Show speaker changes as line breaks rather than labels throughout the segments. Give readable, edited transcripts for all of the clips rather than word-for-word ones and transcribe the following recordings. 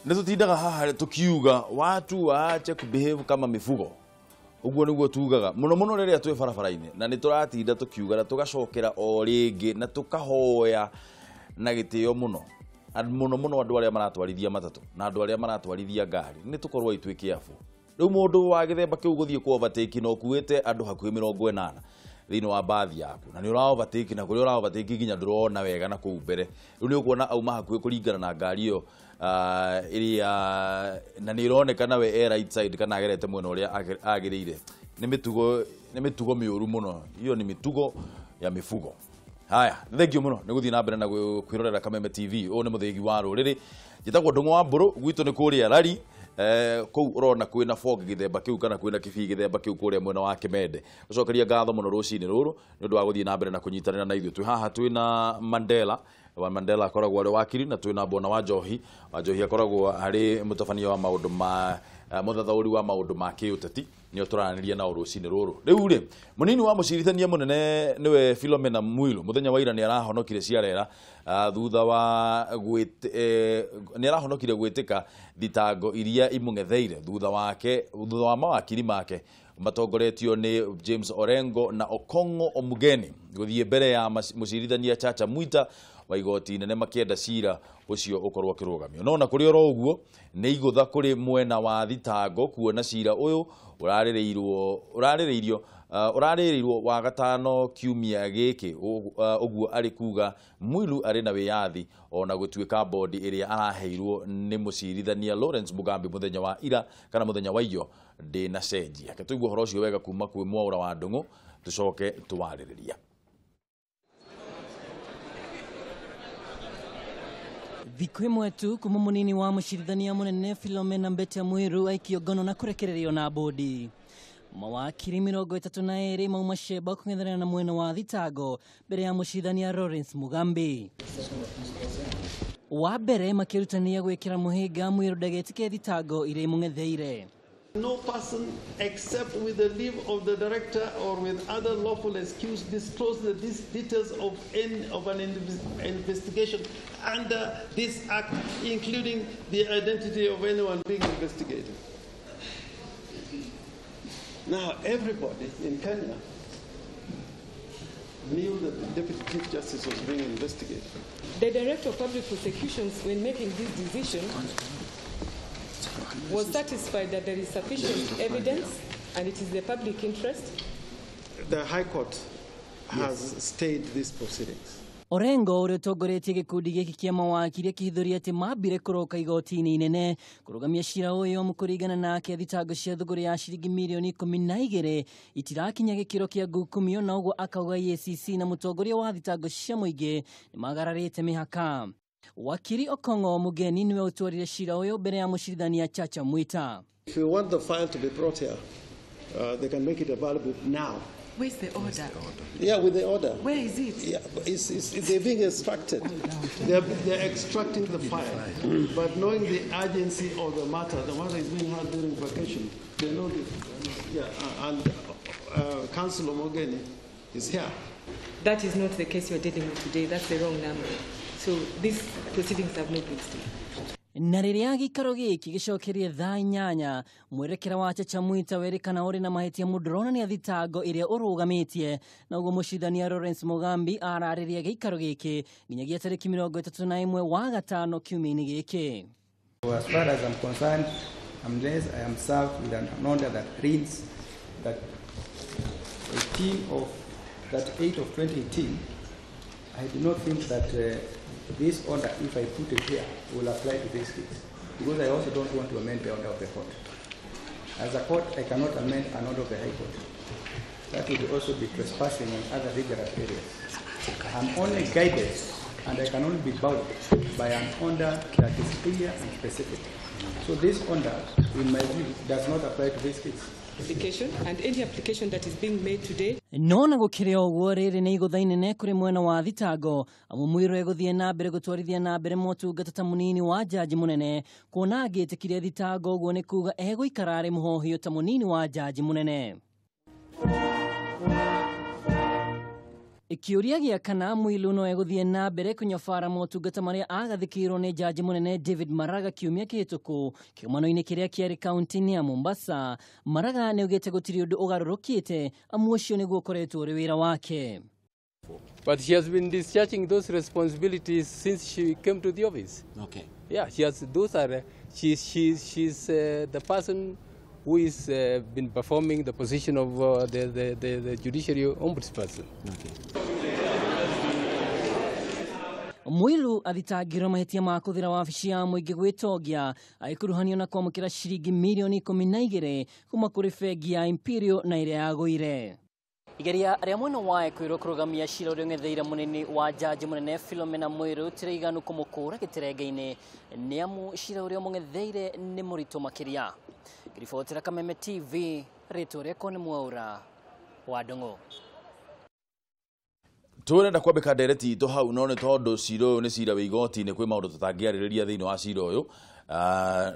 Nĩ tũtindaga haha tũkiuga watu waache kubehave kama mifugo. Ũguo nĩguo tugaga mũno mũno rĩrĩa twĩ barabara-inĩ, na nĩ tũratinda tũkiuga na tũgacokera o rĩngĩ na tũkahoya na gĩtĩo mũno. Mũno mũno andũ arĩa maratwarithia matatũ na andũ arĩa maratwarithia ngari nĩ tũkorwo itwĩ careful. Rĩu mũndũ wa gĩthemba kĩu gũthiĩ ku overtake na ũkuĩte andũ hakuhĩ 80 thĩinĩ wa mbathi yaku, na nĩ ũra overtake na kũrĩa ũra overtake nginya ndũrona wega na kũu mbere. Rĩu nĩ ũkuona auma hakuhĩ kũringana na ngari ĩyo ĩrĩa na nĩ ĩronekana we e right side kana agerete mwena ũrĩa agĩrĩire. Nĩ mĩtugo mĩũru mũno, hiyo ni mĩtugo ya mifugo. Haya, thank you mũno nĩ gũthiĩ na mbere na kwĩrorera Kameme TV. Ũyũ nĩ mũthĩgi wa rũrĩrĩ, njĩtagwo Ndung'u wa Mbũrũ, gwitũ nĩ kũrĩa Rari. Kũu ũrona kwĩna fog gĩthemba kĩu kana kwĩna kĩbii gĩthemba kĩu kũrĩa mwena wa Kĩmende. Gũcokeria ngatho mũno rũcinĩ rũrũ nĩ ũndũ wa gũthiĩ na mbere na kũnyitanĩra na ithuĩ. Twĩ haha twĩna Mandela wa Mandela akoragwo arĩ wakiri, na twĩna Bona wa Njohi. Wa Njohi akoragwo arĩ mũtabania wa maũndũ ma mũthathaũri wa maũndũ ma kĩũteti, nĩo tũraranĩria nao rũcinĩ rũrũ. Rĩu rĩ, mũnini wa mũcirithania mũnene nĩwe Philomena Mwilu mũthenya wa ira nĩ arahonokire ciarera thutha wa nĩ arahonokire gwĩtĩka thitango iria imũng'etheire thutha wa mawakiri make matongoretio nĩ James Orengo na Okong'o Omugeni gũthiĩ mbere ya mũcirithania Chacha Mwita wa igoti inene makĩenda cira ũcio ũkorwo ũkĩrũgamio. No na kũrĩ oro ũguo nĩ igũtha kũrĩ mwena wa thitango kuona cira ũyũ ũrarĩrĩirio wa gatano kiumia gĩkĩ, ũguo arĩ kuga Mwilu arĩ na wĩyathi ona gũtuĩka bodi ĩrĩa araheirwo nĩ mũcirithania Lawrence Mugambi mũthenya wa ira kana mũthenya wa iyo ndĩnacenjia. Reke tũigue ũhoro ũcio wega kuma kwĩ Mwaũra wa Ndung'u tũcoke tũwarĩrĩria.
Thikũ ĩmwe tu kuma mũnini wa mũcirithania mũnene Philomena Mbete Mwiru aikio ngono na kũrekererio na bodi. Mawakiri 32 mauma Sheba kũng'ethanĩra na mwena wa thitango mbere ya mũcirithania Lawrence Mugambi. Wa mbere makĩrutania gwĩkĩra mũhĩnga Mwiru ndagetĩke thitango iria imũng'etheire.
No person except with the leave of the director or with other lawful excuse disclose the details of an investigation under this act, including the identity of anyone being investigated. Now, everybody in Kenya knew that the Deputy Chief Justice was being investigated.
The Director of Public Prosecutions, when making this decision, was satisfied that there is sufficient evidence and it is the public interest.
The High Court has stayed these proceedings.
Orengo ũrĩa ũtongoretie gĩkundi gĩkĩ kĩa mawakiri akĩhithũria atĩ mambire kũroka igoti-inĩ inene kũrũgamia cira ũyũ kũringana nake thitango cia thũgũrĩ ya ciringi mirioni 12 itirakinya gĩkĩro kĩa ngukumio, na ũguo akauga EACC na mũtongoria wa thitango cia mũingĩ nĩ magararĩte mĩhaka. Wakiri Okong'o Mugeni niwe ũtwarire cira ũyũ mbere ya mũcirithania Chacha Mwita.
If you want the file to be brought here, they can make it available now.
Where's the order?
Yeah, with the order.
Where is it?
Yeah, they're being extracted. They're extracting the file. But knowing the urgency of the matter is being heard during vacation. They know the, yeah, and Councillor Mogeni is here.
That is not the case you're dealing with today. That's the wrong number. So these proceedings have not been stayed.
Na rĩrĩa gĩikaro gĩkĩ gĩcokerie thaa 8 mwerekera wa Chacha Mwita werĩkana ũrĩ na mahĩtia mũndũronania thitango ĩrĩa ũrũgamĩtie, na ũguo mũcirithania Lawrence Mugambi ararĩria gĩikaro gĩkĩ nginyagia tarĩki 31 wa gatano kiumia-inĩ gĩkĩ.
As far as I'm concerned, unless I am served with an order that reads that 8 of 2018, I do not think that this order, if I put it here, will apply to this case, because I also don't want to amend the order of the court. As a court, I cannot amend an order of the High Court. That would also be trespassing on other rigorous areas. I'm only guided, and I can only be bound by an order that is clear and specific. So this order, in my view, does not apply to this case.
Application and any application that is being made today.
No na gũkĩrĩ ũguo rĩrĩ nĩ igũtha inene kũrĩ mwena wa thitango amu Mwiru egũthiĩ na mbere gũtwarithia na mbere motungata ta mũnini wa jaji mũnene, kuona angĩtĩkire thitango ũguo nĩ kuga egũikara arĩ mũhohio ta mũnini wa jaji mũnene. Kĩũria gĩa kana Mwilu no egũthiĩ na mbere kũnyabara motungata marĩa agathĩkĩirwo nĩ jaji mũnene David Maraga kiumia kĩhĩtũku kĩgomano-inĩ kĩrĩa kĩarĩ kaunti-inĩ ya Mombasa. Maraga nĩ augĩte gũtirĩ ũndũ ũgarũrũkĩte amu ũcio nĩguo ũkoretwo ũrĩ wĩra wake.
But she has been discharging those responsibilities since she came to the office.
Okay.
Yeah, she has. Those are she's the person who is been performing the position of the judiciary ombudsperson.
Okay.
Mwilu athitangirwo mahĩtia ma kũthĩra wabici ya mũingĩ gwĩtongia agĩkuruhanio na kwamũkĩra ciringi mirioni 12 kuma kũrĩ bengi ya Imperial na ĩrĩa yagũire. Igeria rĩa mwena wa kwĩrwo kũrũgamia cira ũrĩa ũng'etheire mũnini wa jaji mũnene Philomena Mwilu ti rĩiganu kũmũkũra gĩterenge-inĩ nĩ amu cira ũrĩa ũmũng'etheire nĩ mũritũ makĩria. Ngĩribotera Kameme TV, rĩtwa rĩakwa nĩ Mwaura wa Ndung'u.
Turenda kwambĩka ndereti itũ hau no nĩ tondũ cira ũyũ nĩ cira wĩ igoti-inĩ kwĩ maũndũ tũtangĩarĩrĩria thĩinĩ wa cira ũyũ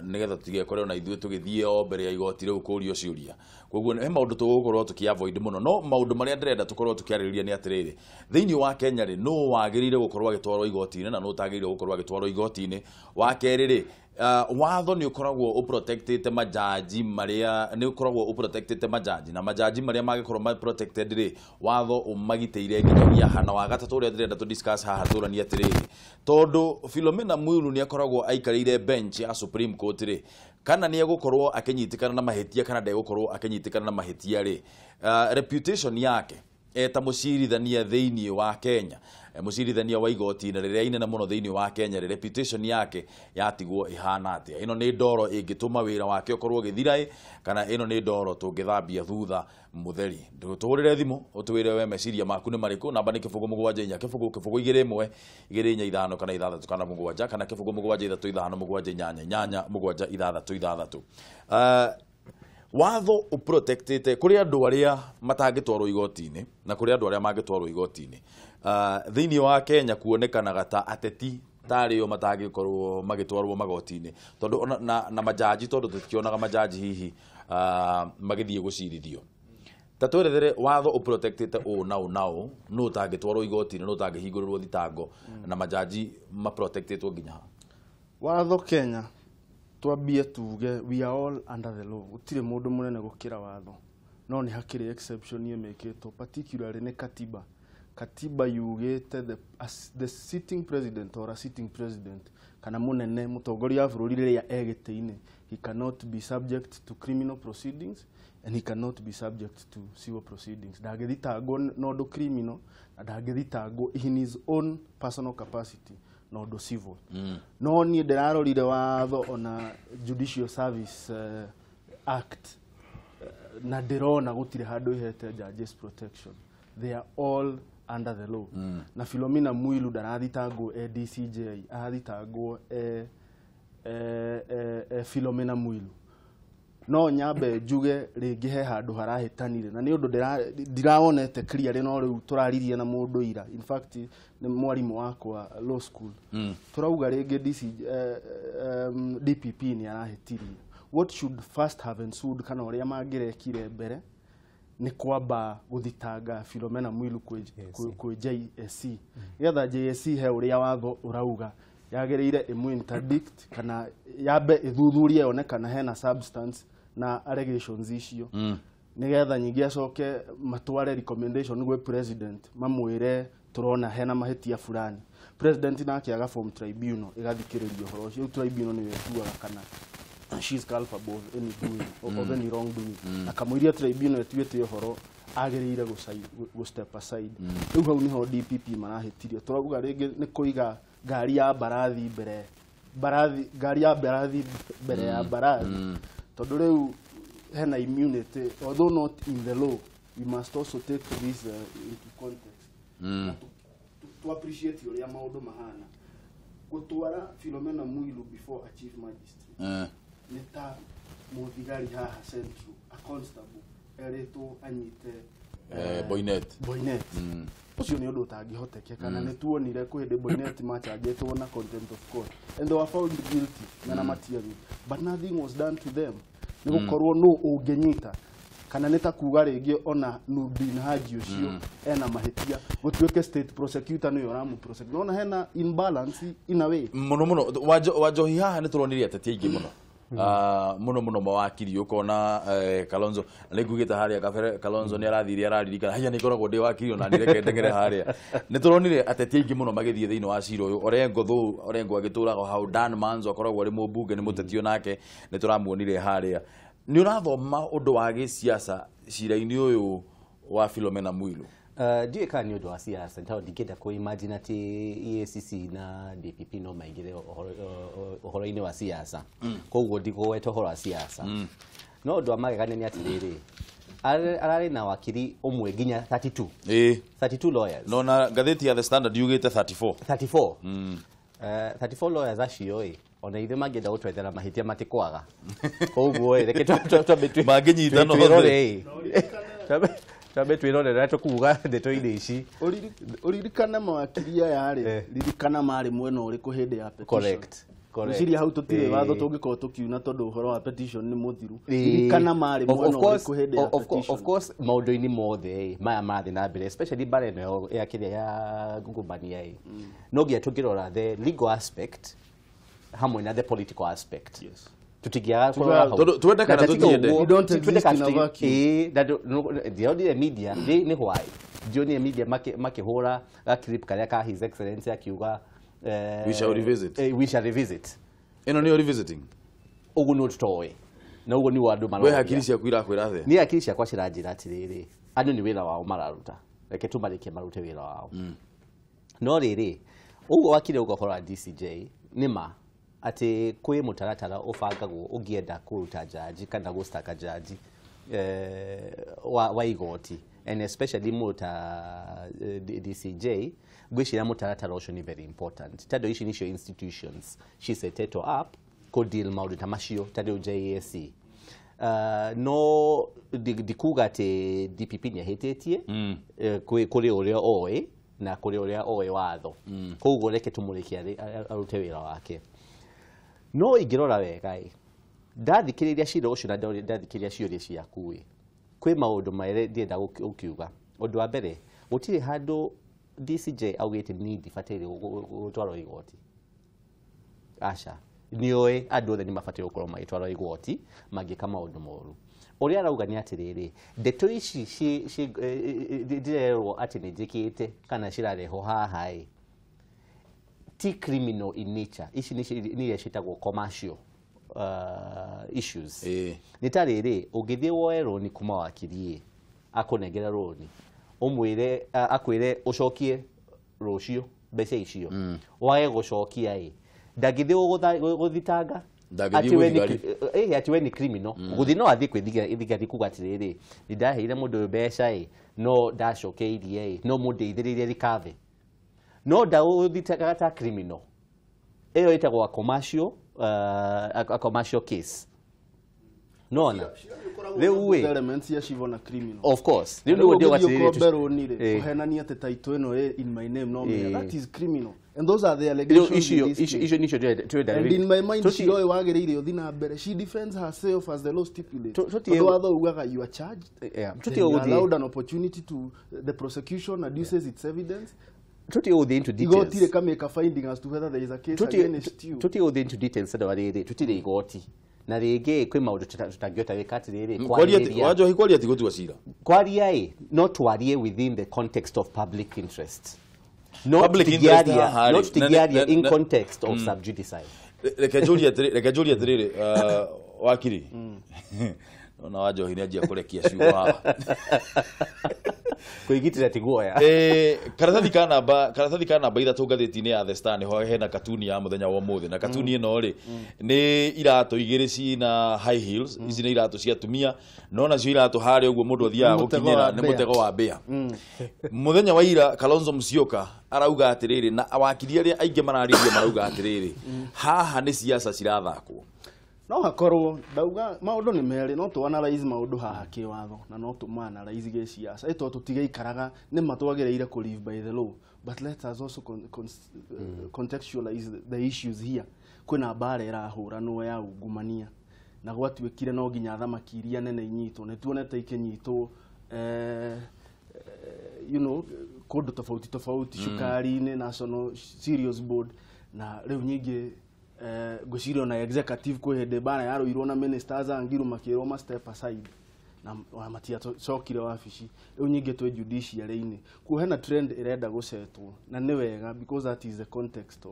nĩgetha tũtigekore ona ithuĩ tũgĩthiĩ o mbere ya igoti rĩu kũrio ciũria. Koguo he maũndũ tũgũkorwo tũkĩ avoid mũno, no maũndũ marĩa ndĩrenda tũkorwo tũkĩarĩrĩria nĩ atĩrĩrĩ, thĩinĩ wa Kenya rĩ, nũ wagĩrĩire gũkorwo agĩtwarwo igoti-inĩ na nũ ũtagĩrĩire gũkorwo agĩtwarwo igoti-inĩ. Wa kerĩ rĩ, watho nĩ ũkoragwo ũprotectĩte majaji marĩa nĩ ũkoragwo ũprotectĩte majaji na majaji marĩa mangĩkorwo ma protected rĩ, watho ũmagitĩire nginyagia hana. Wa gatatũ ũrĩa ndĩrenda tũ discuss haha tũranie atĩrĩrĩ, tondũ Philomena Mwilu nĩ akoragwo aikarĩire bench ya Supreme Court rĩ, kana nĩ egũkorwo akĩnyitĩkana na mahĩtia kana ndegũkorwo akĩnyitĩkana na mahĩtia rĩ, reputation yake eta mũcirithania thĩinĩ wa Kenya, mũcirithania wa igoti-inĩ rĩrĩa inene mũno thĩinĩ wa Kenya, reputation yake yatigwo ĩhana atĩa? Ĩno nĩ ndoro ĩngĩtũma wĩra wake ũkorwo ũgĩthira ĩ, kana ĩno nĩ ndoro tũngĩthambia thutha mũtheri? Tũhũrĩre thimũ ũtwĩre we meciria maku nĩ marĩkũ. Namba nĩ 0 7 4 0 0 2 1 2 4 5 kana 6 kana 7 kana 0 7 3 5 7 8 8 7 6 6. Watho ũprotectĩte kũrĩ andũ arĩa matangĩtwarwo igoti-inĩ na kũrĩ andũ arĩa mangĩtwarwo igoti-inĩ. Thĩinĩ wa Kenya kuonekanaga ta ateti tarĩo matangĩkorwo magĩtwarwo magoti-inĩ tondũ na majaji, tondũ tũtikĩonaga majaji hihi magĩthiĩ gũcirithio. Ta twerethere watho ũprotectĩte ũũ na ũũ na ũũ, nũ ũtangĩtwarwo igoti-inĩ, nũ ũtangĩhingũrĩrwo thitango, na majaji maprotectĩtwo nginya ha?
Watho Kenya twambie tuge we are all under the law, gũtirĩ mũndũ mũnene gũkĩra watho, no nĩ hakĩrĩ exception ĩmĩkĩtwo, particularly nĩ katiba. Katiba yugĩte the sitting president or a sitting president kana mũnene mũtongoria wa bũrũri rĩrĩa e gĩtĩ-inĩ, he cannot be subject to criminal proceedings and he cannot be subject to civil proceedings. Ndangĩthitangwo na ũndũ criminal na ndangĩthitangwo in his own personal capacity na ũndũ civil. No niĩ ndĩrarorire watho ona Judicial Service Act na ndĩrona gũtirĩ handũ ihete judges protection. They are all under the law. Na Philomena Mwilu ndarathitangwo e DCJ, arathitangwo e Philomena Mwilu. No nyambe njuge rĩngĩ he handũ harahĩtanire na nĩ ũndũ ndirawonete clear, no rĩu tũraririe na mũndũ ira, in fact nĩ mwarimũ wakwa law school, tũrauga rĩngĩ DPP nĩ arahĩtirie. What should first have ensued kana ũrĩa mangĩrekire mbere nĩ kwamba gũthitanga Philomena Mwilu kwĩ JSC, nĩgetha JSC he ũrĩa watho ũrauga yagĩrĩire ĩmũ interdict kana yambe ĩthuthurie yone kana hena substance na allegations icio, nĩgetha nyingĩ acoke matware recommendation gwĩ president mamwĩre tũrona hena mahĩtia fulani. President nake aga form tribunal ĩgathikĩrĩria ũhoro ũcio. Rĩu tribunal nĩyo ĩtuaga kana she is culpable of any doing of any wrongdoing, na kamũiria tribunal ĩtuĩte ũhoro agĩrĩire gũ step aside. Rĩu hau nĩho DPP marahĩtirie. Tũrauga rĩngĩ nĩ kũiga ngari ya mbarathi mbere mbarathi, ngari ya mbarathi mbere ya mbarathi, tondũ rĩu hena immunity, although not in the law, we must also take this into context na to appreciate ũrĩa maũndũ mahana. Gũtwara Philomena Mwilu before a chief magistrate nĩ ta mũthigari haha Central, a constable erĩtwo anyite
Boynet.
Boynet. Ũcio nĩ ũndũ ũtangĩhotekeka, na nĩ tuonire kwĩ hĩndĩ Boynet machanjĩtwo na contempt of court and they were found guilty na Matiang'i, but nothing was done to them. Nĩ gũkorwo nũ ũngĩnyita Kana nĩ ta kuga rĩngĩ ona Nurdin Haji ũcio ena mahĩtia, gũtuĩke state prosecutor nĩwe ũramũ prosecute. Nona hena imbalance in a way.
Muno muno Wanjohi haha nĩ tũronire ateti aingĩ mũno. Muno muno mawakiri ukona Kalonzo nĩ ngugĩte harĩa kabere. Kalonzo nĩ arathire araririkana haya nĩ ngoragwo ndĩ wakiri ona nĩ reke ndengere harĩa. Nĩ tũronire ateti aingĩ mũno magĩthiĩ thĩinĩ wa cira ũyũ. Orengo thũ Orengo agĩtũraga hau. Dan Manzo akoragwo arĩ mũmbunge, nĩ mũteti onake, nĩ tũramuonire harĩa. Nĩ ũrathoma ũndũ wa gĩciaca cira-inĩ ũyũ wa Philomena Mwilu?
Ndiũĩ kana nĩ ũndũ wa siasa, tondũ ndingĩenda kũ imagine atĩ EACC na DPP no maingĩre ũhoro-inĩ wa siasa, koguo ndigũgweta ũhoro wa siasa. No ũndũ wa magegania nĩ atĩrĩrĩ, ararĩ na wakiri ũmwe nginya 32. 32 lawyers.
No na ngathĩti ya The Standard yugĩte 34.
34. 34 lawyers acio ĩ, ona ithuĩ mangĩenda gũtwethera mahĩtia matikwaga, koguo ĩ, reke twambe
Mangĩnyitana othe.
twĩrore ĩ, twambe twĩrore rĩrĩa tũkuga ndeto-inĩ ici.
Ũririkane mawakiri aya rĩ, ririkana marĩ mwena ũrĩkũ hĩndĩ ya petition.
Correct. Correct.
Ngwĩciria hau tũtirĩ watho tũngĩkorwo tũkiuna tondũ ũhoro wa petition nĩ mũthiru. Ririkana marĩ mwena ũrĩkũ hĩndĩ ya petition.
Of course, maũndũ-inĩ mothe ĩ, maya marathiĩ na mbere, especially mbara ĩno ya kĩrĩa ya ngungumania ĩ, no nginya tũngĩrora the legal aspect hamwe na the political aspect. Tũtingĩaga kũrora hau.
Tondũ twende kana
Na tiga
tũtiende.
ũguo,
We don't
twende
exist
kana
in a vacuum.
Ĩĩ, na ndĩronire media nĩ why ndionire media makĩhũra ga clip karĩa ka His Excellency akiuga
We shall revisit.
We shall revisit.
Ĩno nĩyo revisiting.
Ũguo nĩ tũtoĩ na ũguo nĩguo andũ
We
maroria.
hakiri ciaku irakwĩra atĩa?
Niĩ hakiri ciakwa ciranjĩra atĩrĩrĩ, andũ nĩ wĩra wao mararuta, reke tũmarĩkie marute wĩra wao. No rĩrĩ, ũguo wakire ũguo ũhoro wa DCJ, nĩ ma atĩ kwĩ mũtaratara ũbangagwo ũngĩenda kũruta jaji kana gũstaka jaji wa igoti, and especially mũndũ ta DCJ. Ngwĩciria mũtaratara ũcio nĩ very important, tondũ ici nĩcio institutions cisetetwo up kũ deal maũndũ ta macio, ta rĩu JSC. No ndikuga atĩ DPP nĩ ahĩtĩtie kũrĩ ũrĩa oĩ na kũrĩ ũrĩa oĩ watho, koguo reke tũmũrekie arute wĩra wake. No ingĩrora wega ĩ, ndathikĩrĩria cira ũcio na ndathikĩrĩria ciũria ciaku ĩ, kwĩ maũndũ merĩ ndĩrenda gũkiuga. Ũndũ wa mbere, gũtirĩ handũ DCJ augĩte niĩ ndibataire gũtwarwo igoti. Aca, nĩoĩ andũ othe nĩ mabataire gũkorwo magĩtwarwo igoti mangĩka maũndũ moru. Ũrĩa arauga nĩ atĩrĩrĩ, ndeto ici ndĩrerwo atĩ nĩ njĩkĩte kana cirarehwo haha ĩ, ti criminal in nature. Ici nĩ iria ciĩtagwo commercial issues. Nĩ ta rĩrĩ, ũngĩthiĩ woe rũni kuma wakiri ĩ, akũnengere rũni, ũmwĩre akwĩre ũcokie rũciũ mbeca icio, wage gũcokia ĩ, ndangĩthiĩ gũthitanga
Ndangĩthiĩ
atĩ we nĩ
gwĩ
atĩ we nĩ criminal. Gũthiĩ no athiĩ kwĩ thigari kuga atĩrĩrĩ, nĩ ndaheire mũndũ ũyũ mbeca ĩ, no ndacokeirie ĩ, no mũndeithĩrĩrie recover. No ndagũthitanga ta criminal. Ĩyo ĩtagwo a commercial case. Nona rĩu ĩ,
Elements ya civil na criminal.
Of course, rĩu
Rĩu
nĩguo ndĩuga
ũngĩthiĩ
atĩrĩrĩ,
ũkombe rũni rĩ, ũhenanie atĩ title ĩno ĩ in my name, no menya that is criminal, and those are the
Rĩu
allegations in
icio
this
icio
case.
icio nicio tũrenda.
And in my mind, cira ũyũ wagĩrĩire ũthiĩ na mbere. She defends herself as the law stipulates. Tondũ watho ugaga you are charged, then
Tũtige
you are
gũthiĩ
allowed an opportunity to the prosecution adduces its evidence.
Tũtige gũthiĩ into
Igoti
details.
rĩkamake a finding as to whether there is a case against you.
Tũtige gũthiĩ into details tondũ wa rĩrĩ, tũtirĩ igoti na rĩngĩ kwĩ maũndũ tũtangĩhota gwĩka atĩrĩrĩ, kwarĩrĩria.
Wanjohi, kwaria ti gũtua cira.
Kwaria ĩ, no twarie within the context of public interest. No
Public interest haha rĩ,
no tũtingĩaria in context of sub judice.
Reke njũrie atĩrĩ, reke njũrie atĩrĩrĩ, wakiri, ona Wanjohi nĩ anjia kũrekia ciugo haha.
Kwĩgitĩra ti guoya.
Karatathi ka namba 3 ngathĩti-inĩ ya The Star nĩho hena katuni ya mũthenya wa ũmũthĩ, na katuni ĩno rĩ, nĩ iratũ igĩrĩ cina high heels. Ici nĩ iratũ cia atumia, no nacio iratũ harĩa ũguo mũndũ athiaga
Nĩ mũtego
gũkinyĩra
wa
nĩ
mbĩa.
Mũtego wa mbĩa. Mũthenya wa ira Kalonzo Musyoka arauga atĩrĩrĩ, na wakiri arĩa aingĩ mararĩria marauga atĩrĩrĩ, haha nĩ siasa cirathakwo.
No hakorwo ndauga maũndũ nĩ merĩ, no tũ analyze maũndũ haha kĩwatho na no tũ analyze gĩciaca, ĩ tondũ tũtigĩikaraga nĩ ma twagĩrĩire kũ live by the law, but let us also contextualize the issues here. Kwĩna mbara ĩrahũranwo ya ungumania. Na gwatuĩkire no nginya thamaki iria nene inyitwo. Nĩ tuonete ikinyitwo you know, kũndũ tofauti tofauti, cukari-inĩ, National Cereals Board, na rĩu nyingĩ ngwĩciria ona executive kwĩ hĩndĩ mbara yarũirwo na ministers Angiru makĩrwo ma step aside na ona matiacokire wabici. Rĩu nyingĩ twĩ judiciary-inĩ kuo hena trend ĩrenda gũcetwo, na nĩ wega because that is the context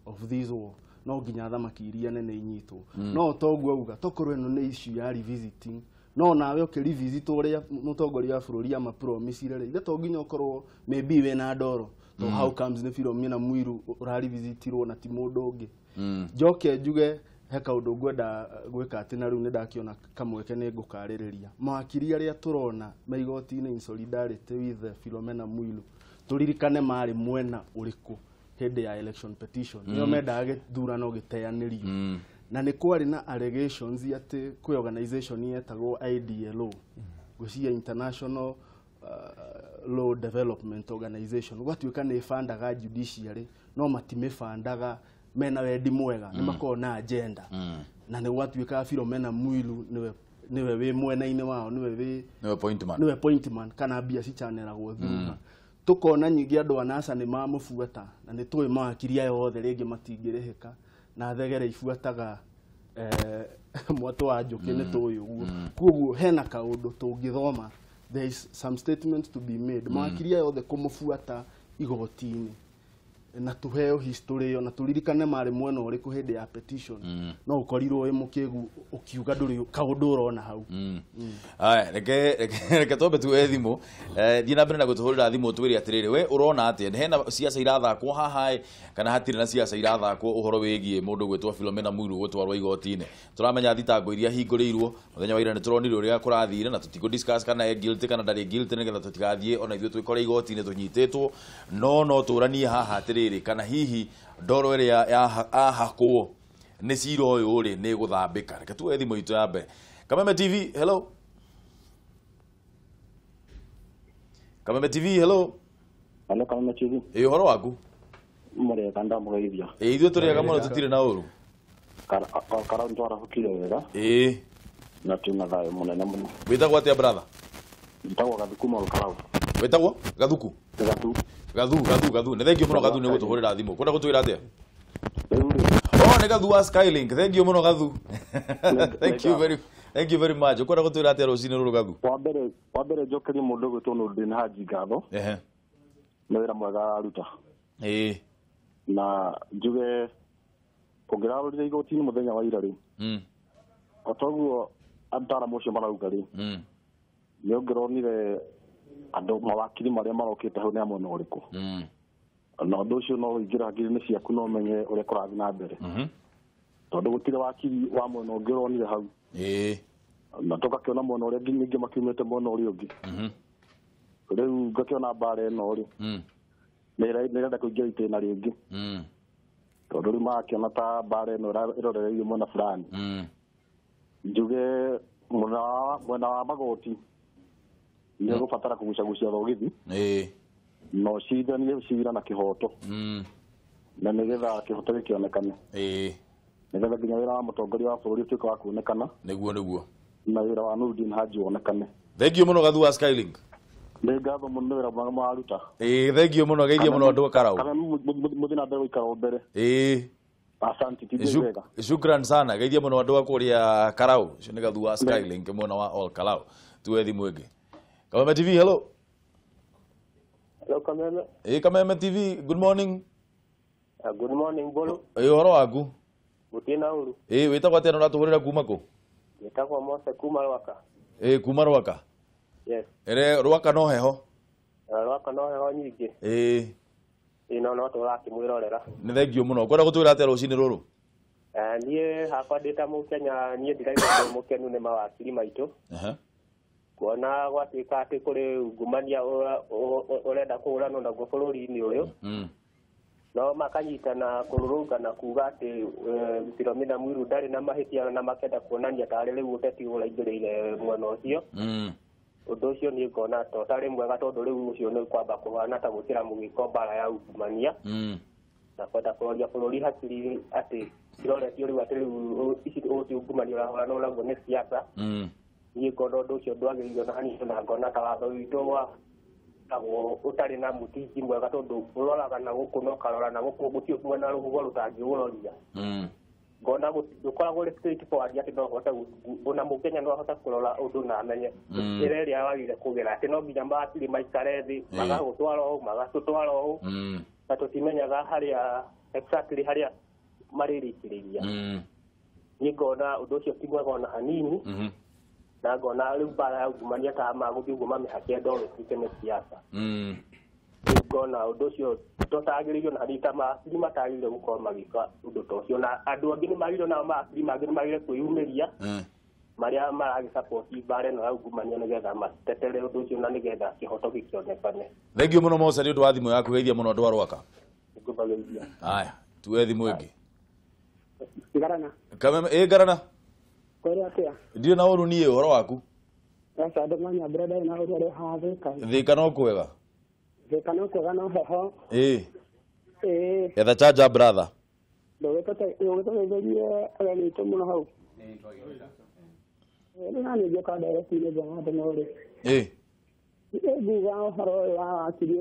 of this war. No nginya thamaki iria nene inyitwo. No toguo auga tokorwo ĩno nĩ issue ya revisiting, no nawe ũkĩrevisit ũrĩa mũtongoria wa bũrũri amapromisire rĩ, ithe to nginya ũkorwo maybe wĩna ndoro to how comes nĩ Philomena Mwilu ũrarevisitirwo na ti mũndũ ũngĩ. Njoke njuge he kaũndũ ngwenda gwĩka atĩ na rĩu nĩ ndakĩona kamweke nĩ ngũkarĩrĩria. Mawakiri arĩa tũrona me igoti-inĩ in solidarity with Philomena Mwilu, tũririkane marĩ mwena ũrĩkũ hĩndĩ ya election petition. Nĩo mendaga gĩthurano gĩteanĩrio. Na nĩ kwarĩ na allegations atĩ kwĩ organization yetagwo IDLO, ngwĩciria International Law Development Organization, gwatuĩka nĩ ĩbandaga judiciary, no matimĩbandaga mena wendi mwega, nĩ makoragwo na agenda. Na nĩ gwatuĩka Philomena Mwilu nĩwe wĩ mwena-inĩ wao, nĩwe wĩ
Nĩwe point man.
Nĩwe point man, kana mbia cichanelagwo through. Tukona nyingĩ andũ a NASA nĩ mamũbuata, na nĩ tũĩ mawakiri aya othe rĩngĩ matingĩrĩhĩka, na thegere ibuataga mwatũ wa njũkĩ, nĩ tũĩ ũguo. Koguo hena kaũndũ tũngĩthoma, there is some statement to be made. Mawakiri aya othe kũmũbuata igoti-inĩ, na tuheo history ĩyo na tũririkane marĩ mwena ũrĩkũ hĩndĩ ya petition, no ũkorirwo wĩ mũkĩgu ũkiuga ndũrĩ kaũndũ ũrona hau.
Aya, reke twambe tuoe thimũ. Thiĩ na mbere na gũtũhũrĩra thimũ twĩre atĩrĩrĩ, we ũrona atĩa, hena ciaca irathakwo haha ĩ, kana hatirĩ na ciaca irathakwo ũhoro wĩgiĩ mũndũ gwĩtwo Philomena Mwilu gũtwarwo igoti-inĩ? Tũramenya thitango iria hingũrĩirwo mũthenya wa ira, nĩ tũronire ũrĩa kũrathire, na tũtikũ discuss kana e guilty kana ndarĩ guilty, nĩgetha tũtigathiĩ ona ithuĩ twĩkore igoti-inĩ tũnyitĩtwo. No tũranie haha atĩrĩrĩ, kana hihi ndoro ĩrĩa ahakwo nĩ cira ũyũ rĩ nĩ gũthambĩka. Reke tuoe thimũ itũ ya mbere. Kameme TV, hello. Kameme TV, hello.
Hello, Kameme TV.
Ĩ, ũhoro waku?
Mũrĩega, ndamũgeithia.
Ĩ, ithuĩ tũrĩega mũno, tũtirĩ na ũru.
Karau nĩtwarahũkire wega.
Ĩ.
Na twĩna thayũ mũnene mũno.
Wĩtagwo atĩa, brother?
Njĩtagwo Gathu kuma Olkarau.
Wĩtagwo Gathuku?
Gathu.
Gathu, Gathu, Gathu. Nĩ thengio mũno Gathu nĩ gũtũhũrĩra thimũ. Kwenda gũtwĩra atĩa?
Rĩu rĩ.
Oh, nĩ Gathu wa Skylink. Thank you mũno Gathu. Thank you very much. Ũkwenda gũtwĩra atĩa rũcinĩ rũrũ, Gathu?
Wa mbere njokerie mũndũ ũgwĩtwo Nurdin Haji ngatho nĩ wĩra mwega araruta. Na njuge ũngĩrarorire igoti-inĩ mũthenya wa ira rĩ, o toguo ataaramu acio marauga rĩ, nĩ ũngĩronire andũ mawakiri marĩa marokĩte hau nĩ a mwena ũrĩkũ, na ũndũ ũcio no ũingĩre hakiri-inĩ ciaku no ũmenye ũrĩa kũrathiĩ na mbere, tondũ gũtirĩ wakiri wa mwena ũngĩ ũronire hau, na tũgakĩona mwena ũrĩa ningĩ makiumĩte mwena ũrĩa ũngĩ. Rĩu ngakĩona mbara ĩno rĩ, nĩ ĩrenda kũingĩra itĩna rĩngĩ, tondũ rĩu marakĩona ta mbara ĩno ĩrorereirio mwena fulani. Njuge mwena wa magoti nĩ ũgũbatara kũgucagucia thogithi na ũcirithanie cira na kĩhoto, na nĩgetha kĩhoto gĩkĩonekane, nĩgetha nginya wĩra wa mũtongoria wa bũrũri ũtuĩke wa kuonekana,
Nĩguo.
na wĩra wa Nurdin Haji wonekane.
Thank you mũno Gathu wa Skylink.
Nĩ ngatho mũno nĩ wĩra mwega mwaruta.
Ĩ, thank you mũno, geithia mũno andũ a Karau.
Kana mũthiĩ na mbere gũikara o mbere. Asante, tithie wega.
Shukran sana, geithia mũno andũ a kũrĩa Karau. Ũcio nĩ Gathu wa Skylink mwena wa Ol Kalou. Tuoe thimũ ĩngĩ. Kameme TV, hello.
Hello, Kameme.
Ĩ, Kameme TV, good morning.
Good morning, Bolo.
Ĩ, ũhoro waku?
Gũtirĩ na ũru.
Ĩ, wĩtagwo atĩa na ũratũhũrĩra kuma kũ?
Njĩtagwo Mose kuma Rwaka.
Ĩ, kuma Rwaka.
Yes.
Ĩre Rwaka no heho?
Rwaka no heho nyingĩ. Ĩ, no tũrakĩmwĩrorera.
Nĩ thengio mũno. Ũkwenda gũtwĩra atĩa rũcinĩ rũrũ?
Niĩ hakwa ndĩ ta Mũkenya, niĩ ndiraigua ndĩ mũkenu nĩ mawakiri maitũ, kuona gwatuĩka atĩ kũrĩ ungumania ũrenda kũhũranwo naguo bũrũri-inĩ ũyũ, no makanyitana kũrũrũngana kuga atĩ Philomena Mwilu ndarĩ na mahĩtia, na makenda kuonania tarĩ rĩu ũteti ũraingĩrĩire mwena ũcio. Ũndũ ũcio niĩ ngona ta ũtarĩ mwega, tondũ rĩu ũcio nĩ kwamba kũhana ta gwĩkĩra mũgĩko mbara ya ungumania na kwenda kũroria bũrũri hakiri atĩ Ciroretio rĩu atĩ rĩu ici ũũ ungumania ũrahũranwo naguo nĩ siasa. Niĩ ngona ũndũ ũcio ndwagĩrĩirwo na hanini, na ngona ta watho witũ wa tagwo ũtarĩ na mũthingi mwega, tondũ ũroraga na gũkũ na ũkarora na gũkũ, gũtirĩ mwena rũhuho rũtangĩũroria. Ngona ndũkoragwo ũrĩ straight forward atĩ no ũhote ona mũkenya no ahote kũrora ũndũ na amenye njĩra ĩrĩa wagĩrĩire kũgera, atĩ no nginya mawakiri maikare thĩ magagũtwara ũũ magatũtwara ũũ, na tũtimenyaga harĩa exactly harĩa marĩrĩkĩrĩria. Niĩ ngona ũndũ ũcio ti mwega ona hanini, na ngona rĩu mbara ya ungumania ta magũthiĩ ũguo mamĩhake ndoro ĩtuĩke nĩ siasa. Rĩu ngona ũndũ ũcio tũtagĩrĩirwo na hanini, ta mawakiri matagĩrĩire gũkorwo magĩka ũndũ ta ũcio, na andũ angĩ nĩ magĩrĩirwo, nao mawakiri mangĩ nĩ magĩrĩire kwĩyumĩria marĩa maragĩcapoti mbara ĩno ya ungumania nĩgetha matetere ũndũ ũcio na nĩgetha kĩhoto gĩkĩonekane.
Thengiũ mũno Mose nĩ ũndũ wa thimũ yaku, geithia mũno andũ a Rwaka.
Ngũmageithia.
Haya, tuwe thimũ ĩngĩ.
Ngarana.
Kameme, ĩ Ngarana.
Kwĩrĩ atĩa?
Ndirĩ na ũru niĩ, ũhoro waku?
Aca andũ manyambĩra ndarĩ na ũru arĩ haha Thĩka.
Thĩka no kwega.
Thĩka no kwega no heho.
Ĩ.
Ĩ.
Etha charger brother.
Ndũgĩtũteithĩrie ageni aitũ mũno hau. Rĩu na niĩ ngĩũka ndereti-inĩ njega andũ no rĩ.
Ĩ.
Nguga ũhoro ũyũ wa wakiri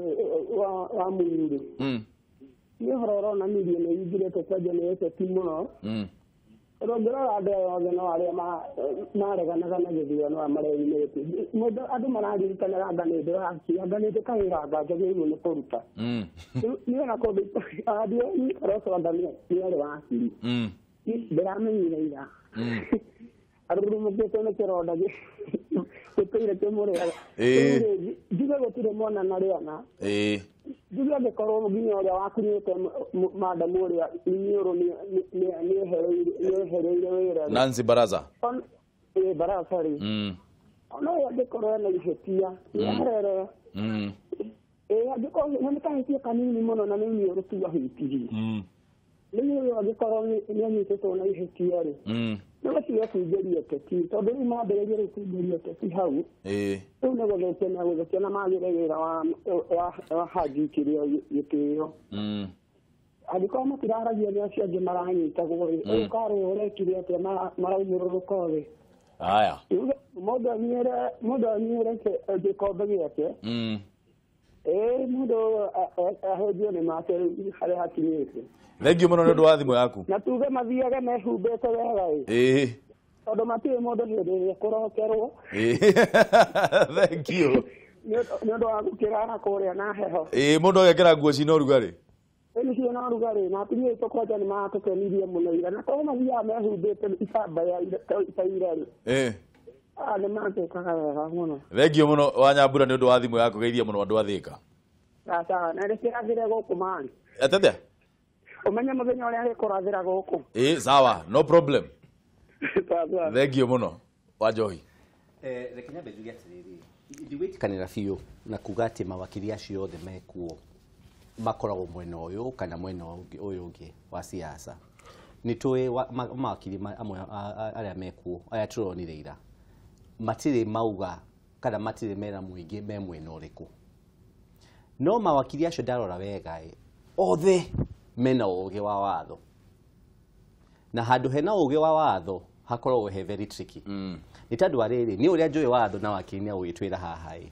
wa Mũiru rĩ. Nĩ ũhoro ũronanirie nĩ ingirĩte kwenja nĩ ũteti mũno. Tondũ ũngĩrora andũ aya othe no arĩa mareganaga na gĩthurano aya mareyumĩrĩtie. Mũndũ andũ mararirikanaga anga nĩ ũndũ haki, anga nĩ ũndũ kawĩra njagĩrĩirwo nĩ kũruta. Niĩ ona kũndũ athiĩ Kalonzo anga nĩ arĩ wakiri. Ndĩramenyire ira. Arurumũkĩtwo nĩ kĩronda gĩtũire kĩmũrĩaga. Njuge gũtirĩ mwana na rĩana. Njuge angĩkorwo nginya ũrĩa wakunyĩte madamu ũrĩa iniũrũ nĩehereire wĩra.
Nancy Baraza.
Baraza rĩ. Ona ũyũ angĩkorwo ena ihĩtia nĩeherere. Angĩkorwo nĩ kahĩtia kanini mũno na nĩ iniũrũ tu ahĩtirie. Rĩu ũyũ angĩkorwo nĩanyitĩtwo na ihĩtia rĩ, nĩgũtige kũingĩria ũteti, tondũ rĩu mambĩrĩria rĩu kũingĩria ũteti hau. Rĩu nĩ gũthũkia na gũthũkia na magĩre wĩra wa Haji kĩrĩa gĩtĩo. Angĩkorwo matiraragia nĩ acio angĩ maranyitagwo rĩ, ũyũ karĩ ũrekire atĩa maraumũrũrũka rĩ.
Haya.
Mũndũ anyuĩre gĩkombe gĩake. Mũndũ ahũnjio nĩ make harĩa hakinyĩte.
Thengiũ mũno nĩ ũndũ wa thimũ yaku.
Na tuge mathiage mehumbĩte wega ĩ. Tondũ matirĩ mũndũ hĩndĩ ĩrĩa kũrokerwo.
Thank you.
Nĩ ũndũ wa gũkĩrara kũrĩa na heho.
Mũndũ agekĩra nguo cina ũrugarĩ.
Ĩni ciĩna ũrugarĩ, na atumia aitũ kwanja nĩ maratũkenirie mũno ira. Na korwo mathiaga mehumbĩte ibamba ta ira rĩ. Nĩ matwĩkaga wega mũno.
Thengiũ mũno Wanyambura nĩ ũndũ wa thimũ yaku, geithia mũno andũ a Thĩka.
Sawa, na rĩkĩrathire gũkũ mani.
Atĩatia?
Ũmenye mũthenya ũrĩa gĩkũrathĩra gũkũ.
Sawa, no problem. Thengiũ mũno Wanjohi.
Reke nyambe njuge atĩrĩrĩ, ndigwĩtĩkanĩra biũ na kuga atĩ mawakiri acio othe mekuo makoragwo mwena ũyũ kana mwena ũyũ ũngĩ wa siasa. Nĩ tũĩ mawakiri amwe arĩa mekuo arĩa tũronire ira matirĩ mauga kana matirĩ mera mũingĩ me mwena ũrĩkũ. No mawakiri acio ndarora wega othe mena ũgĩ wa watho. Na handũ hena ũgĩ wa watho hakoragwo he very tricky. Nĩ tondũ wa rĩrĩ, nĩ ũrĩa njũĩ watho na wakiri nĩ agũgĩtwĩra haha ĩ.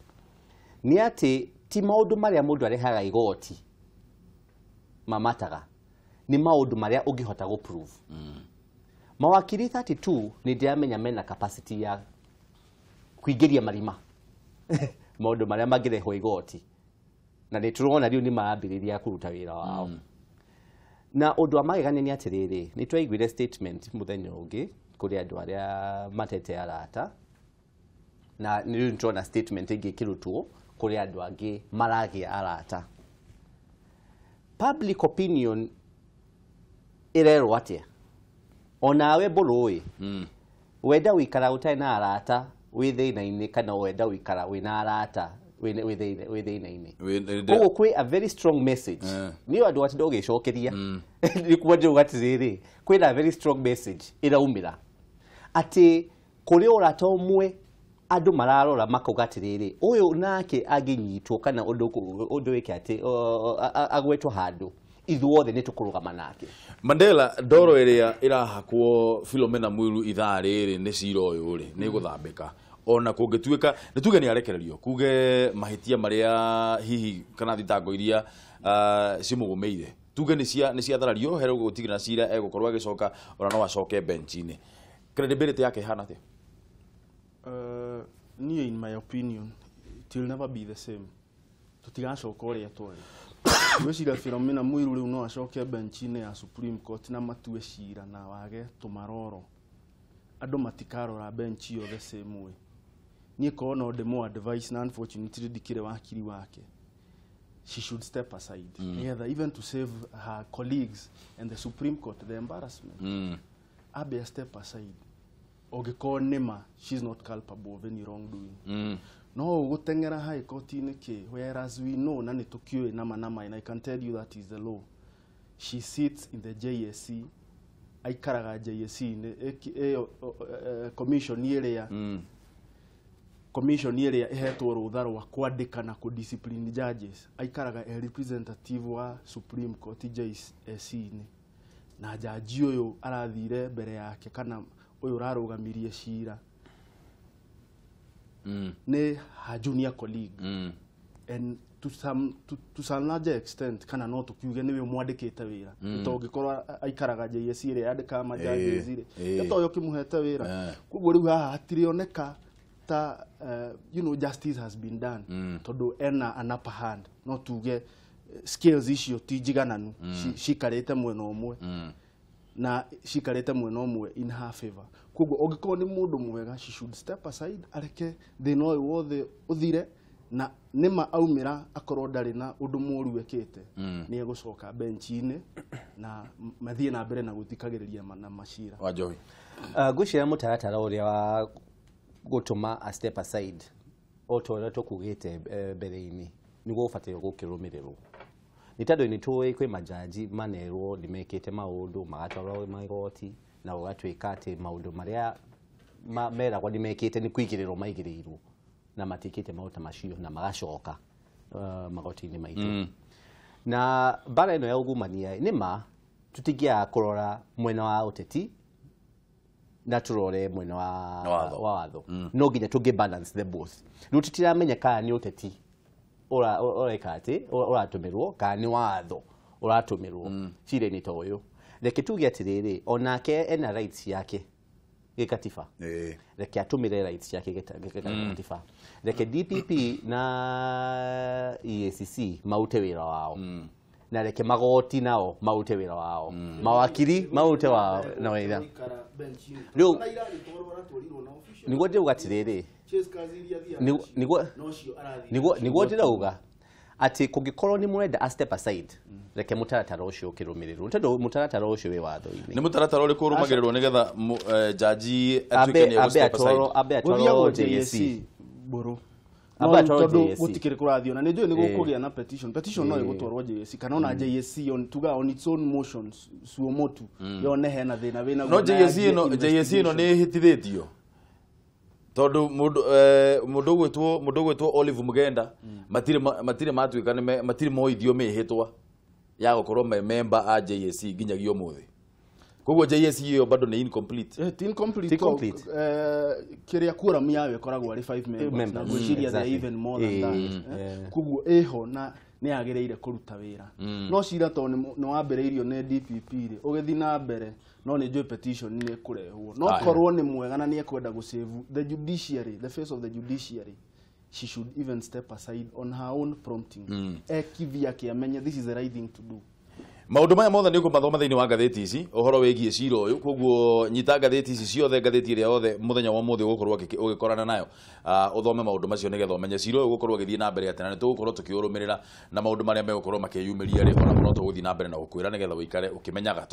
Nĩ atĩ ti maũndũ marĩa mũndũ arehaga igoti mamataga, nĩ maũndũ marĩa ũngĩhota gũ prove. Mawakiri 32 nĩ ndĩramenya mena capacity ya kũingĩria marima maũndũ marĩa mangĩrehwo igoti, na nĩ tũrona rĩu nĩ marambĩrĩria kũruta wĩra wao. Na ũndũ wa magegania nĩ atĩrĩrĩ, nĩ twaiguire statement mũthenya ũngĩ kũrĩ andũ arĩa matete arata, na rĩu nĩ tũrona statement ĩngĩ ĩkĩrutwo kũrĩ andũ angĩ maragĩa arata. Public opinion ĩrerwo atĩa? Onawe mbũrũ ĩ, wenda gũikara ũtarĩ na arata wĩ thĩna-inĩ kana wenda gũikara wĩna arata wĩ thĩna-inĩ. Koguo kwĩ a very strong message. Nĩ andũ atĩ ndũgĩcokeria. Nĩ kuga ndĩrauga atĩrĩrĩ, kwĩna a very strong message ĩraumĩra atĩ kũrĩ ũrata ũmwe andũ mararora makauga atĩrĩrĩ, ũyũ nake angĩnyitwo kana ũndũ wĩke atĩ agwetwo handũ Ithuothe nĩ tũkũrũgama nake.
Mandela, ndoro ĩrĩa ĩrahakwo Philomena Mwilu ithaa rĩrĩ nĩ cira ũyũ rĩ nĩ gũthambĩka ona kũngĩtuĩka nĩ tuge nĩ arekererio kuge mahĩtia marĩa hihi kana thitango iria cimũgũmĩire tuge nĩ ciatharario here gũtigĩrĩra cira egũkorwo agĩcoka ona no acoke bench-inĩ. Credibility yake ĩhana atĩa?
Niĩ in my opinion it will never be the same. Tũtigacoka ũrĩa twarĩ. Ngwĩciria Philomena Mwilu rĩu no acoke bench-inĩ ya Supreme Court na matue cira na wage tũmaroro. Andũ matikarora bench ĩyo the same way. Niĩ korwo no ndĩmũ advice na unfortunately ndikĩrĩ wakiri wake. She should step aside. Nĩgetha even to save her colleagues and the Supreme Court the embarrassment. Abe step aside. Ũngĩkorwo nĩma she's not culpable of any wrongdoing. No ũgũteng'era high court-inĩ kĩ, whereas we know na nĩ tũkĩũĩ nama nama, and I can tell you that is the law. She sits in the JSC, aikaraga JSC-inĩ, ĩyo commission ĩrĩa commission ĩrĩa ĩhetwo rũtha rwa kwandĩka na kũ-discipline judges, aikaraga e representative wa Supreme Court JSC-inĩ. Na jaji ũyũ arathire mbere yake kana ũyũ ũrarũgamirie cira nĩ her junior colleague. And to some larger extent kana no tukiuge niwe mwandĩkĩte wĩra tondũ aikaraga JSC ĩrĩa yandĩkaga majudges rĩ to ũyũ ũkĩmũhete wĩra. Koguo rĩu haha hatirĩoneka ta you know, justice has been done tondũ ena an upper hand. No tuge skills icio ti njigananu, cikarĩte mwena ũmwe na cikarĩte mwena ũmwe in her favor. Koguo ũngĩkorwo nĩ mũndũ mwega she should step aside, areke thĩna ũyũ wothe ũthire na nĩma aumĩra akorwo ndarĩ na ũndũ mũru ekĩte nĩ egũcoka bench-inĩ na mathiĩ na mbere na gũthikagĩrĩria na macira.
Wanjohi,
ngwĩciria mũtaratara ũrĩa wa gũtũma a step aside o ta ũrĩa tũkugĩte mbere-inĩ nĩguo ũbataire gũkĩrũmĩrĩrwo. Nĩ tondũ nĩ tũĩ kwĩ majaji manerwo nĩ mekĩte maũndũ magatwarwo magoti na gũgatuĩka atĩ maũndũ marĩa meragwo nĩ mekĩte nĩ kũigĩrĩrwo maigĩrĩirwo na matikĩte maũndũ macio na magacoka magoti-inĩ maitũ. Na mbara ĩno ya ungumania nĩ ma tũtingĩaga kũrora mwena wa ũteti na tũrore mwena wa watho. No nginya tũngĩ balance the both. Rĩu tũtiramenya kana nĩ ũteti ũreka atĩ ũratũmĩrwo kana nĩ watho ũratũmĩrwo cira-inĩ ta ũyũ. Reke tuge atĩrĩrĩ, onake ena rights yake gĩkatiba. Reke atũmĩre rights yake gĩkatiba. Reke DPP na EACC maute wĩra wao. Na reke magoti nao maute wĩra wao. Mawakiri maute wao na wĩra. Rĩu nĩguo ndĩrauga atĩrĩrĩ, nĩguo ndĩrauga atĩ kũngĩkorwo nĩ mũrenda a step aside, reke mũtaratara ũcio ũkĩrũmĩrĩrwo tondũ mũtaratara ũcio wĩ watho-inĩ.
Nĩ mũtaratara ũrĩkũ ũrũmagĩrĩrwo nĩgetha jaji atuĩke nĩ egũ step aside?
Ambe atwarwo JSC
mbũrũ tondũ gũtikĩrĩ kũrathiĩ ona nĩ njũĩ nĩ gũkũgĩa na petition. Petition no ĩgũtwarwo JSC kana ona JSC on tuga on its own motion suo motu yone hena thĩna wĩna.
No JSC ĩno nĩ ĩhĩtithĩtio tondũ mũndũ ũgwĩtwo Olive Mugenda matirĩ matuĩka matirĩ moithio mĩhĩtwa ya gũkorwo me member a JSC nginyagia ũmũthĩ. Koguo JSC ĩyo bado nĩ incomplete.
Ti incomplete. Kĩrĩa quorum yayo ĩkoragwo arĩ 5 members na ngwĩciria they are even more than that. Koguo ĩho na nĩ yagĩrĩire kũruta wĩra. No cira tondũ nĩ wambĩrĩirio nĩ DPP rĩ ũgĩthiĩ na mbere no nĩ njũĩ petition nĩ ĩkũrehwo. No korwo nĩ mwega na nĩ ekwenda gũ-save the judiciary, the face of the judiciary, she should even step aside on her own prompting. Ekivyake amenye this is the right thing to do.
Maũndũ maya mothe nĩ ũkũmathoma thĩinĩ wa ngathĩti ici ũhoro wĩgiĩ cira ũyũ. Koguo nyita ngathĩti ici ciothe, ngathĩti ĩrĩa yothe mũthenya wa ũmũthĩ ũgũkorwo ũgĩkorana nayo, ũthome maũndũ macio nĩgetha ũmenye cira ũyũ ũgũkorwo ũgĩthiĩ na mbere atĩa, na nĩ tũgũkorwo tũkĩũrũmĩrĩra na maũndũ marĩa megũkorwo makĩyumĩria rĩ, ona mũno tũgũthiĩ na mbere na gũkwĩra nĩgetha ũikare ũkĩmenyaga.